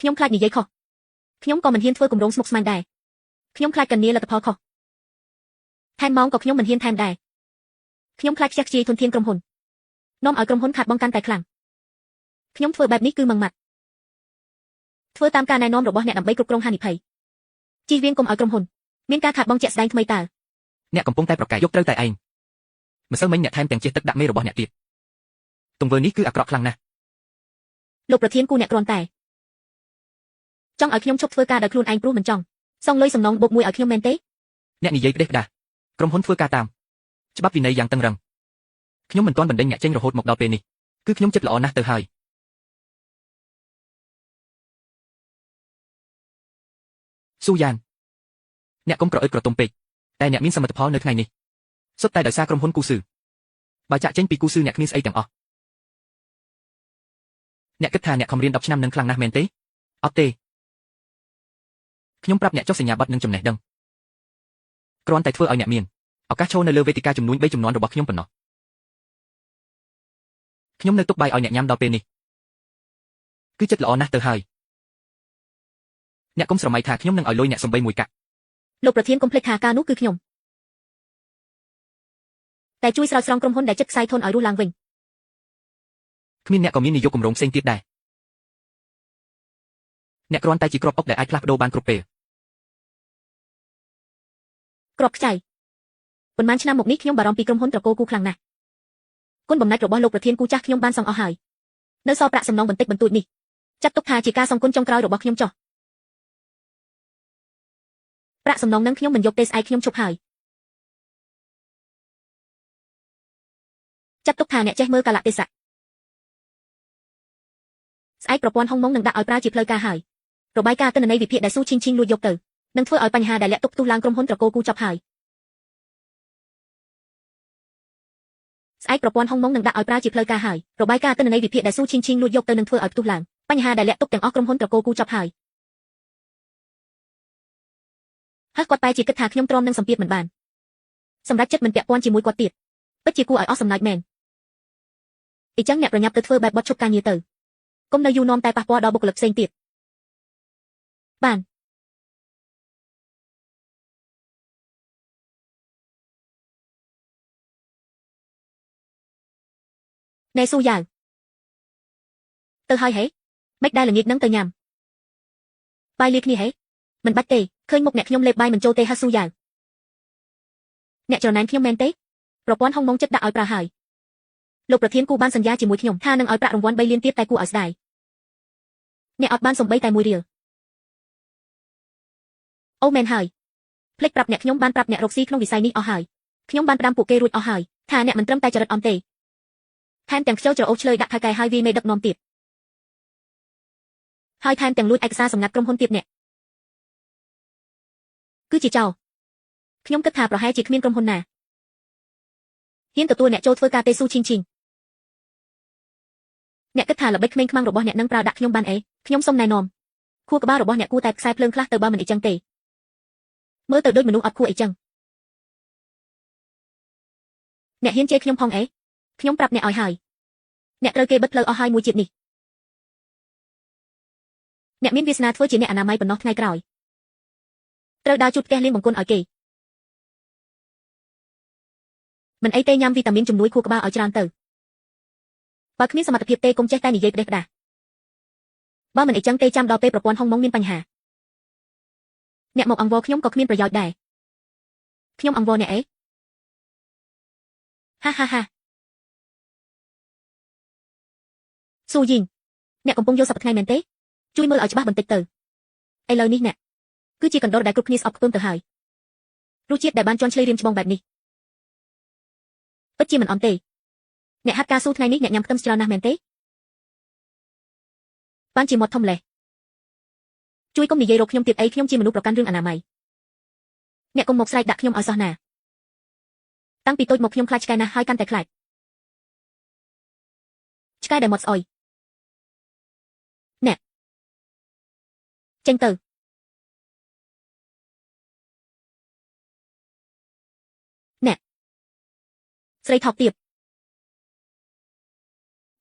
ខ្ញុំខ្លាចនិយាយខុសខ្ញុំក៏មិនហ៊ានធ្វើគម្រោងស្មុគស្មាញដែរខ្ញុំខ្លាចកណ្ដៀលទ្ធផលខុសថែមម៉ោងក៏ខ្ញុំមិនហ៊ានថែមដែរខ្ញុំខ្លាចខ្ជះខ្ជាយធនធានក្រុមហ៊ុននាំឲ្យក្រុមហ៊ុនខាតបង់កាន់តែខ្លាំងខ្ញុំធ្វើបែបនេះគឺម៉ឺងម៉ាត់ធ្វើតាមការណែនាំរបស់អ្នកដើម្បីគ្រប់គ្រងហានិភ័យជៀសវាងកុំឲ្យក្រុមហ៊ុនមានការខាតបង់ជាក់ស្ដែងថ្មីតើ អ្នកកំពុងតែប្រកែកយកត្រូវតែឯងម្សិលមិញអ្នកថែមទាំងជះទឹកដាក់មេរបស់អ្នកទៀតទង្វើនេះគឺអាក្រក់ខ្លាំងណាស់ លោកប្រធានគូអ្នកគ្រាន់តែចង់ឲ្យខ្ញុំឈប់ធ្វើការដោយខ្លួនឯងព្រោះមិនចង់សងលុយសំណងបូកមួយឲ្យខ្ញុំមែនទេ អ្នកនិយាយផ្ដេសផ្ដាសក្រុមហ៊ុនធ្វើការតាមច្បាប់វិន័យយ៉ាងតឹងរឹងខ្ញុំមិនទាន់បណ្ដេញអ្នកចេញរហូតមកដល់ពេលនេះគឺខ្ញុំចិត្តល្អណាស់ទៅហើយស៊ូយ៉ានអ្នកកុំក្រអឺតក្រទុំពេកតែអ្នកមានសមិទ្ធផលនៅថ្ងៃនេះសុទ្ធតែដោយសារក្រុមហ៊ុនគូស៊ឺបើចាក់ចេញពីគូស៊ឺអ្នកគ្មានស្អីទាំងអស់អ្នកគិតថាអ្នកខំរៀន10ឆ្នាំនឹងខ្លាំងណាស់មែនទេអត់ទេខ្ញុំប្រាប់អ្នកចុះសញ្ញាបត្រនិងចំណេះដឹងគ្រាន់តែធ្វើឲ្យអ្នកមានឱកាសចូលនៅលើវេទិកាចំនួន3ចំនួនរបស់ខ្ញុំប៉ុណ្ណោះខ្ញុំនៅទុកបាយឲ្យអ្នកញ៉ាំដល់ពេលនេះគឺចិត្តល្អណាស់ទៅហើយអ្នកកុំស្រមៃថាខ្ញុំនឹងឲ្យលុយអ្នកសំបីមួយកាក់ លោកប្រធានកុំភ្លេចថាការនោះគឺខ្ញុំតែជួយស្រោចស្រង់ក្រុមហ៊ុនដែលចិត្តខ្សែធនឲ្យរស់ឡើងវិញ គ្មានអ្នកក៏មាននាយកគម្រោងផ្សេងទៀតដែរអ្នកគ្រាន់តែជាក្របអុកដែលអាចផ្លាស់ប្ដូរបានគ្រប់ពេល ក្របខ្ចីប៉ុន្មានឆ្នាំមកនេះខ្ញុំបារម្ភពីក្រុមហ៊ុនត្រកូលគូខ្លាំងណាស់គុណបំណាច់របស់លោកប្រធានគូចាស់ខ្ញុំបានសងអស់ហើយនៅសល់ប្រាក់សំណងបន្តិចបន្តួចនេះចាត់ទុកថាជាការសងគុណចុងក្រោយរបស់ខ្ញុំចុះប្រាក់សំណងនឹងខ្ញុំមិនយកទេស្អែកខ្ញុំឈប់ហើយចាត់ទុកថាអ្នកចេះមើលកាលៈទេសៈស្អែកប្រព័ន្ធហុងម៉ុងនឹងដាក់ឲ្យប្រើជាផ្លូវការហើយរបាយការណ៍ទិន្នន័យវិភាគដែលស៊ូឈីងឈីងលួចយកទៅនឹងធ្វើឲ្យបញ្ហាដែលលាក់ទុកផ្ទុះឡើងក្រុមហ៊ុនត្រកូលគូចប់ហើយស្អែកប្រព័ន្ធហុងម៉ុងនឹងដាក់ឲ្យប្រើជាផ្លូវការហើយរបាយការណ៍ទិន្នន័យវិភាគដែលស៊ូឈីងឈីងលួចយកទៅនឹងធ្វើឲ្យផ្ទុះឡើងបញ្ហាដែលលាក់ទុកទាំងអស់ក្រុមហ៊ុនត្រកូលគូចប់ហើយហើយគាត់បែរជាគិតថាខ្ញុំទ្រាំនឹងសម្ពាធមិនបានសម្រាប់ចិត្តមិនពាក់ព័ន្ធជាមួយគាត់ទៀតពិតជាគួរឲ្យអស់សំណើចមែនអ៊ីចឹងអ្នកប្រញាប់ទៅធ្វើបែបបត់ឈប់ការងារទៅកុំនៅយូរនាំតែប៉ះពាល់ដល់បុគ្គលិកផ្សេងទៀតបានណែស៊ូយ៉ាវទៅហើយហេមិនដែលល្ងាចនឹងទៅញ៉ាំបាយលាគ្នាហេមិនបាច់ទេឃើញមុខអ្នកខ្ញុំលេបបាយមិនចូលទេហាស៊ូយ៉ាវអ្នកច្រណែនខ្ញុំមែនទេប្រព័ន្ធហុងម៉ុងចិត្តដាក់ឲ្យប្រើហើយលោកប្រធានគូបានសន្យាជាមួយខ្ញុំថានឹងឲ្យប្រាក់រង្វាន់3លានទៀតតែគួរឲ្យស្ដាយអ្នកអត់បានសំបីតែមួយរៀលអូមែនហើយភ្លេចប្រាប់អ្នកខ្ញុំបានប្រាប់អ្នករកស៊ីក្នុងវិស័យនេះអស់ហើយខ្ញុំបានផ្ដាំពួកគេរួចអស់ហើយថាអ្នកមិនត្រឹមតែចរិតអន់ទេថែមទាំងខ្ជិលច្រអូសឆ្លើយដាក់ថៅកែហើយវីមេដឹកនាំទៀតហើយថែមទាំងលួចឯកសារសម្ងាត់ក្រុមហ៊ុនទៀតអ្នកគឺជាចោរខ្ញុំគិតថាប្រហែលជាគ្មានក្រុមហ៊ុនណាហ៊ានទទួលអ្នកចូលធ្វើការទេស៊ូឈីងឈីងអ្នកគិតថាល្បិចក្មេងខ្មាំងរបស់អ្នកនឹងប្រើដាក់ខ្ញុំបានអីខ្ញុំសុំណែនាំខួរក្បាលរបស់អ្នកគួរតែខ្សែភ្លើងខ្លះទៅបើមិនអីចឹងទេមើលទៅដូចមនុស្សអត់ខួរអីចឹងអ្នកហ៊ានជេរខ្ញុំផងអីខ្ញុំប្រាប់អ្នកឲ្យហើយអ្នកត្រូវគេបិទផ្លូវអស់ហើយមួយជាតិនេះអ្នកមានវាសនាធ្វើជាអ្នកអនាម័យប៉ុណ្ណោះថ្ងៃក្រោយត្រូវដើរជូតផ្ទះលាងបង្គន់ឲ្យគេមិនអីទេញ៉ាំវីតាមីនជំនួយខួរក្បាលឲ្យច្រើនទៅបើគ្មានសមត្ថភាពទេកុំចេះតែនិយាយផ្ដេសផ្ដាសបើមិនអីចឹងទេចាំដល់ពេលប្រព័ន្ធហុងម៉ុងមានបញ្ហាអ្នកមកអង្វរខ្ញុំក៏គ្មានប្រយោជន៍ដែរខ្ញុំអង្វរអ្នកអីហាហាហាស៊ូយីងអ្នកកំពុងយល់សប្តាហ៍ថ្ងៃមែនទេជួយមើលឲ្យច្បាស់បន្តិចទៅឥឡូវនេះអ្នកគឺជាកណ្ដុរដែលគ្រប់គ្នាស្អប់ខ្ពើមទៅហើយរសជាតិដែលបានជន់ឈ្លីរៀមច្បងបែបនេះពិតជាមិនអន់ទេអ្នកហាត់ការស៊ូថ្ងៃនេះអ្នកញ៉ាំខ្ទឹមច្រើនណាស់មែនទេបានជាមាត់ធំលេះជួយកុំនិយាយរកខ្ញុំទៀតអីខ្ញុំជាមនុស្សប្រកាន់រឿងអនាម័យអ្នកកុំមកស្រែកដាក់ខ្ញុំឲ្យសោះណាតាំងពីតូចមកខ្ញុំខ្លាចឆ្កែណាស់ហើយកាន់តែខ្លាចឆ្កែដែលមាត់ស្អុយអ្នកចេញទៅអ្នកស្រីថោកទាប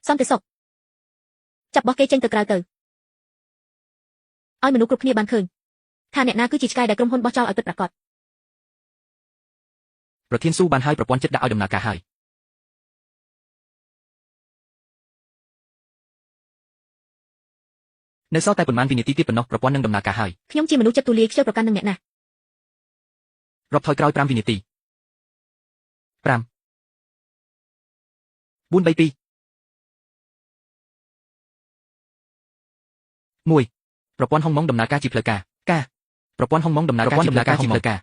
សន្តិសុខចាប់បោះគេចេញទៅក្រៅទៅ ឲ្យមនុស្សគ្រប់គ្នាបានឃើញថាអ្នកណាគឺជាឆ្កែដែលក្រុមហ៊ុនបោះចោលឲ្យពិតប្រាកដ ប្រធានស៊ូបានហើយប្រព័ន្ធចិត្តដាក់ឲ្យដំណើរការហើយនៅសល់តែប៉ុន្មានវិនាទីទៀតប៉ុណ្ណោះប្រព័ន្ធនឹងដំណើរការហើយ ខ្ញុំជាមនុស្សចិត្តទូលាយខ្ជិលប្រកាន់នឹងអ្នកណាស់ រាប់ថយក្រោយ5វិនាទី5 4 3 2 1ប្រព័ន្ធហុងម៉ុងដំណើរការជាផ្លូវការការប្រព័ន្ធហុងម៉ុងដំណើរការជាផ្លូវការជាផ្លូវការ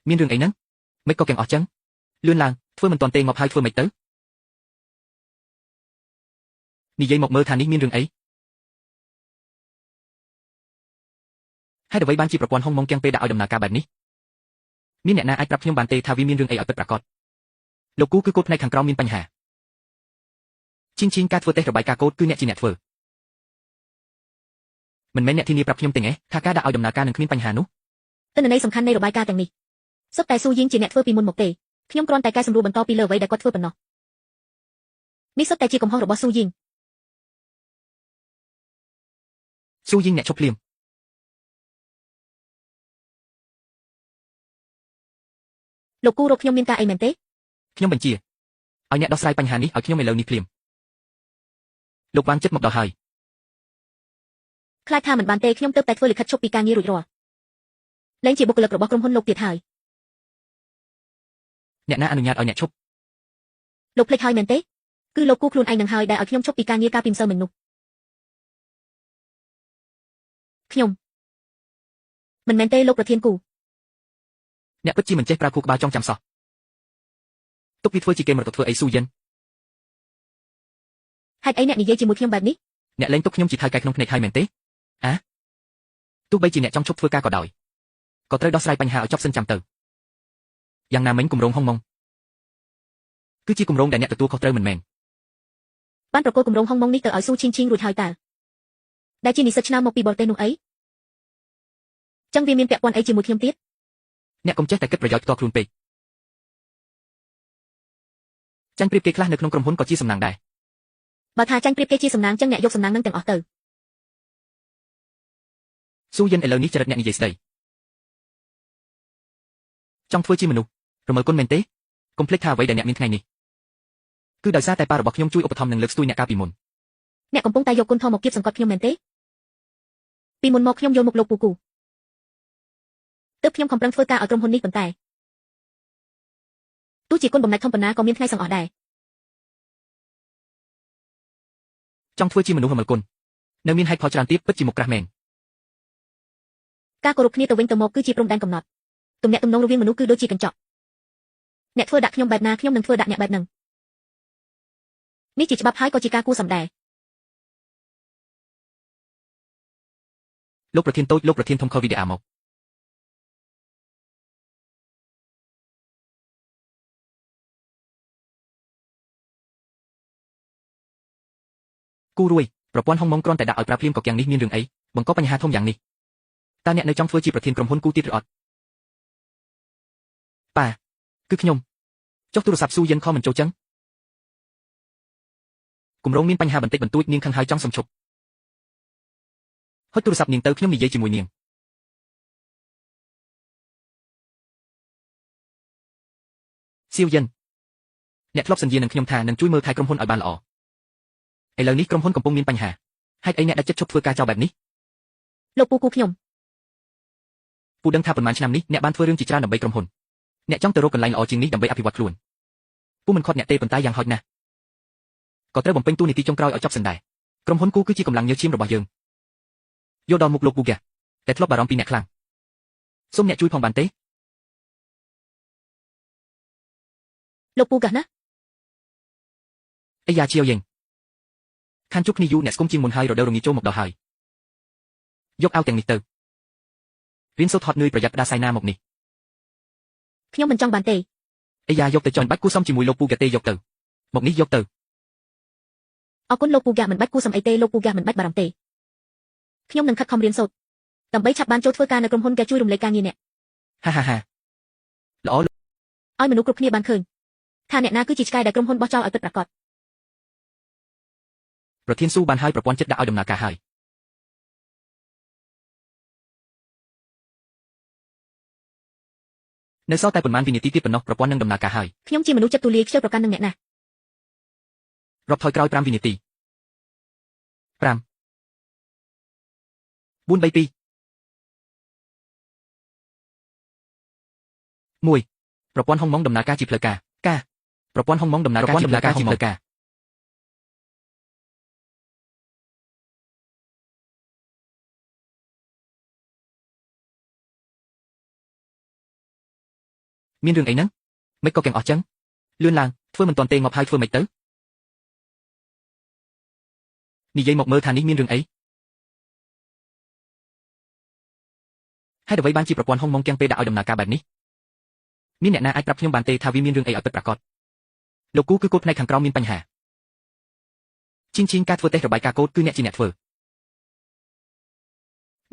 មានរឿងអីហ្នឹងមិនក៏ទាំងអស់ចឹងលឿនឡើងធ្វើមិនទាន់ទេងាប់ហើយធ្វើមិនទៅនិយាយមកមើលថានេះមានរឿងអីហេតុអ្វីបានជាប្រព័ន្ធហុងម៉ុងទាំងពេលដាក់ឲ្យដំណើរការបែបនេះមានអ្នកណាអាចប្រាប់ខ្ញុំបានទេថាវាមានរឿងអីឲ្យពិតប្រាកដលោកគូគឺកូដផ្នែកខាងក្រោមមានបញ្ហាឈីងការធ្វើតេស្តរបាយការណ៍កូដគឺអ្នកជាអ្នកធ្វើមិនមែនអ្នកធានាប្រាប់ខ្ញុំទេថាការដាក់ឲ្យដំណើរការនឹងគ្មានបញ្ហានោះ ទិន្នន័យសំខាន់នៃរបាយការណ៍ទាំងនេះសុទ្ធតែស៊ូយីងជាអ្នកធ្វើពីមុនមកទេខ្ញុំគ្រាន់តែកែសម្រួលបន្តពីលើអ្វីដែលគាត់ធ្វើប៉ុណ្ណោះនេះសុទ្ធតែជាកំហុសរបស់ស៊ូយីង ស៊ូយីងអ្នកឈប់ភ្លាម លោកគូរកខ្ញុំមានការអីមែនទេ ខ្ញុំបញ្ជាឲ្យអ្នកដោះស្រាយបញ្ហានេះឲ្យខ្ញុំឥឡូវនេះភ្លាមលោកវ៉ាងចិត្តមកដល់ហើយ ខ្លាចថាមិនបានទេខ្ញុំទើបតែធ្វើលិខិតឈប់ពីការងាររួចរាល់លែងជាបុគ្គលិករបស់ក្រុមហ៊ុនលោកទៀតហើយ អ្នកណាអនុញ្ញាតឲ្យអ្នកឈប់ លោកភ្លេចហើយមែនទេគឺលោកគូខ្លួនឯងនឹងហើយដែលឲ្យខ្ញុំឈប់ពីការងារកាលពីម្សិលមិញនោះខ្ញុំមិនមែនទេលោកប្រធានគូ អ្នកពិតជាមិនចេះប្រើខួរក្បាលចងចាំសោះទុកវាធ្វើជាគេមរតកធ្វើអីស៊ូយិន ហេតុអីអ្នកនិយាយជាមួយខ្ញុំបែបនេះ អ្នកលែងទុកខ្ញុំជាថៅកែក្នុងភ្នែកហើយមែនទេអាទោះបីជាអ្នកចង់ឈប់ធ្វើការក៏ដោយក៏ត្រូវដោះស្រាយបញ្ហាឲ្យចប់សិនចាំទៅយ៉ាងណាមិញគម្រោងហុងម៉ុងគឺជាគម្រោងដែលអ្នកទទួលខុសត្រូវមិនមែន បានប្រគល់គម្រោងហុងម៉ុងនេះទៅឲ្យស៊ូឈីងឈីងរួចហើយតើដែលជានិស្សិតឆ្នើមមកពីបរទេសនោះអីចឹងវាមានពាក់ព័ន្ធអីជាមួយខ្ញុំទៀត អ្នកកុំចេះតែគិតប្រយោជន៍ផ្ទាល់ខ្លួនពេកចាញ់ប្រៀបគេខ្លះនៅក្នុងក្រុមហ៊ុនក៏ជាសំណាងដែរ បើថាចាញ់ប្រៀបគេជាសំណាងចឹងអ្នកយកសំណាងនឹងទាំងអស់ទៅ ស៊ូយិនឥឡូវនេះចរិតអ្នកនិយាយស្ដីចង់ធ្វើជាមនុស្សរមើលគុណមែនទេកុំភ្លេចថាអ្វីដែលអ្នកមានថ្ងៃនេះគឺដោយសារតែប៉ារបស់ខ្ញុំជួយឧបត្ថម្ភនិងលើកស្ទួយអ្នកកាលពីមុន អ្នកកំពុងតែយកគុណធម៌មកគៀបសង្កត់ខ្ញុំមែនទេពីមុនមកខ្ញុំយល់មុខលោកពូគូទើបខ្ញុំខំប្រឹងធ្វើការឲ្យក្រុមហ៊ុននេះប៉ុន្តែទោះជាគុណបំណាច់ធំប៉ុណ្ណាក៏មានថ្ងៃសង្អស់ដែរ ចង់ធ្វើជាមនុស្សរមើលគុណនៅមានហេតុផលច្រើនទៀតពិតជាមុខក្រាស់មែន ការគោរពគ្នាទៅវិញទៅមកគឺជាព្រំដែនកំណត់ទំនាក់ទំនងរវាងមនុស្សគឺដូចជាកញ្ចក់អ្នកធ្វើដាក់ខ្ញុំបែបណាខ្ញុំនឹងធ្វើដាក់អ្នកបែបហ្នឹងនេះជាច្បាប់ហើយក៏ជាការគួរសមដែរ លោកប្រធានតូចលោកប្រធានធំខវីដេអាមកគូរួយប្រព័ន្ធហុងម៉ុងគ្រាន់តែដាក់ឲ្យប្រើភ្លាមក៏គាំងនេះមានរឿងអីបង្កបញ្ហាធំយ៉ាងនេះតើអ្នកនៅចង់ធ្វើជាប្រធានក្រុមហ៊ុនគូទៀតឬអត់ប៉ាគឺខ្ញុំចុះទូរស័ព្ទស៊ូយិនខមិនចូលចឹងគម្រោងមានបញ្ហាបន្តិចបន្តួចនាងខឹងហើយចង់សុំឈប់ហុចទូរស័ព្ទនាងទៅខ្ញុំនិយាយជាមួយនាងសៀវយិនអ្នកធ្លាប់សន្យានឹងខ្ញុំថានឹងជួយមើលថែក្រុមហ៊ុនឲ្យបានល្អឥឡូវនេះក្រុមហ៊ុនកំពុងមានបញ្ហាហេតុអីអ្នកដាច់ចិត្តឈប់ធ្វើការចោលបែបនេះ លោកពូគូខ្ញុំ ពូដឹងថាប៉ុន្មានឆ្នាំនេះអ្នកបានធ្វើរឿងជាច្រើនដើម្បីក្រុមហ៊ុនអ្នកចង់ទៅរកកន្លែងល្អជាងនេះដើម្បីអភិវឌ្ឍខ្លួនពូមិនខាត់អ្នកទេប៉ុន្តែយ៉ាងហោចណាស់ក៏ត្រូវបំពេញតួនាទីចុងក្រោយឲ្យចប់សិនដែរក្រុមហ៊ុនគូគឺជាកម្លាំងញើសឈាមរបស់យើងយកដល់មុខលោកពូហ្គាតែធ្លាប់បារម្ភពីអ្នកខ្លាំងសូមអ្នកជួយផងបានទេ លោកពូកាសណា អាយ៉ាជាវយេងខានជួបគ្នាយូរអ្នកស្គមជាងមុនហើយរដូវរងាចូលមកដល់ហើយយកអាវទាំងនេះទៅរៀនសូត្រថត់នឿយប្រយ័ត្នផ្ដាសាយណាមកនេះ ខ្ញុំមិនចង់បានទេ អាយ៉ាយកទៅចន់បាច់គូសំជាមួយលោកពូហ្គាទេយកទៅមកនេះយកទៅ អរគុណលោកពូហ្គាមិនបាច់គូសំអីទេលោកពូហ្គាមិនបាច់បារម្ភទេខ្ញុំនឹងខិតខំរៀនសូត្រដើម្បីឆាប់បានចូលធ្វើការនៅក្រុមហ៊ុនហ្គាជួយរំលែកការងារអ្នក ហាហាហាល្អ ឲ្យមនុស្សគ្រប់គ្នាបានឃើញថាអ្នកណាគឺជាឆ្កែដែលក្រុមហ៊ុនបោះចោលឲ្យពិតប្រាកដ ប្រធានស៊ូបានហើយប្រព័ន្ធចិត្តដាក់ឲ្យដំណើរការហើយនៅសល់តែប៉ុន្មានវិនាទីទៀតប៉ុណ្ណោះប្រព័ន្ធនឹងដំណើរការហើយ ខ្ញុំជាមនុស្សចិត្តទូលាយខ្ជិលប្រកាន់នឹងអ្នកណាស់ រាប់ថយក្រោយ5វិនាទី5 4 3 2 1ប្រព័ន្ធហុងម៉ុងដំណើរការជាផ្លូវការការប្រព័ន្ធហុងម៉ុងដំណើរការជាផ្លូវការជាផ្លូវការមានរឿងអីហ្នឹងមិនក៏ទាំងអស់ចឹងលឿនឡើងធ្វើមិនទាន់ទេងាប់ហើយធ្វើមិនទៅនិយាយមកមើលថានេះមានរឿងអីហេតុអ្វីបានជាប្រព័ន្ធហុងម៉ុងទាំងពេលដាក់ឲ្យដំណើរការបែបនេះមានអ្នកណាអាចប្រាប់ខ្ញុំបានទេថាវាមានរឿងអីឲ្យពិតប្រាកដលោកគូគឺកូដផ្នែកខាងក្រោមមានបញ្ហាឈីងការធ្វើតេស្តរបាយការណ៍កូដគឺអ្នកជាអ្នកធ្វើ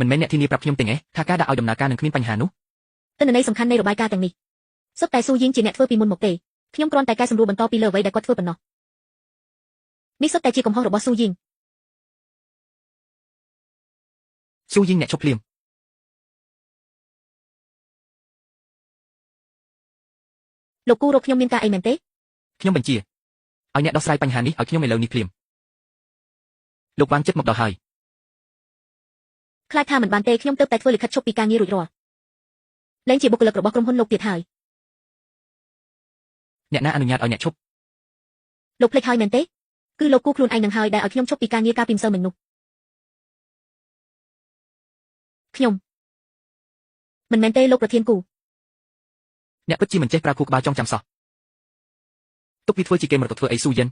មិនមែនអ្នកធានាប្រាប់ខ្ញុំទេថាការដាក់ឲ្យដំណើរការនឹងគ្មានបញ្ហានោះ ទិន្នន័យសំខាន់នៃរបាយការណ៍ទាំងនេះសុទ្ធតែស៊ូយីងជាអ្នកធ្វើពីមុនមកទេខ្ញុំគ្រាន់តែកែសម្រួលបន្តពីលើអ្វីដែលគាត់ធ្វើប៉ុណ្ណោះនេះសុទ្ធតែជាកំហុសរបស់ស៊ូយីង ស៊ូយីងអ្នកឈប់ភ្លាម លោកគូរកខ្ញុំមានការអីមែនទេ ខ្ញុំបញ្ជាឲ្យអ្នកដោះស្រាយបញ្ហានេះឲ្យខ្ញុំឥឡូវនេះភ្លាមលោកវ៉ាងចិត្តមកដល់ហើយ ខ្លាចថាមិនបានទេខ្ញុំទើបតែធ្វើលិខិតឈប់ពីការងាររួចរាល់លែងជាបុគ្គលិករបស់ក្រុមហ៊ុនលោកទៀតហើយ អ្នកណាអនុញ្ញាតឲ្យអ្នកឈប់ លោកភ្លេចហើយមែនទេគឺលោកគូខ្លួនឯងនឹងហើយដែលឲ្យខ្ញុំឈប់ពីការងារកាលពីម្សិលមិញនោះខ្ញុំមិនមែនទេលោកប្រធានគូ អ្នកពិតជាមិនចេះប្រើខួរក្បាលចង់ចាំសោះទុកវាធ្វើជាគេមរតកធ្វើអីស៊ូយិន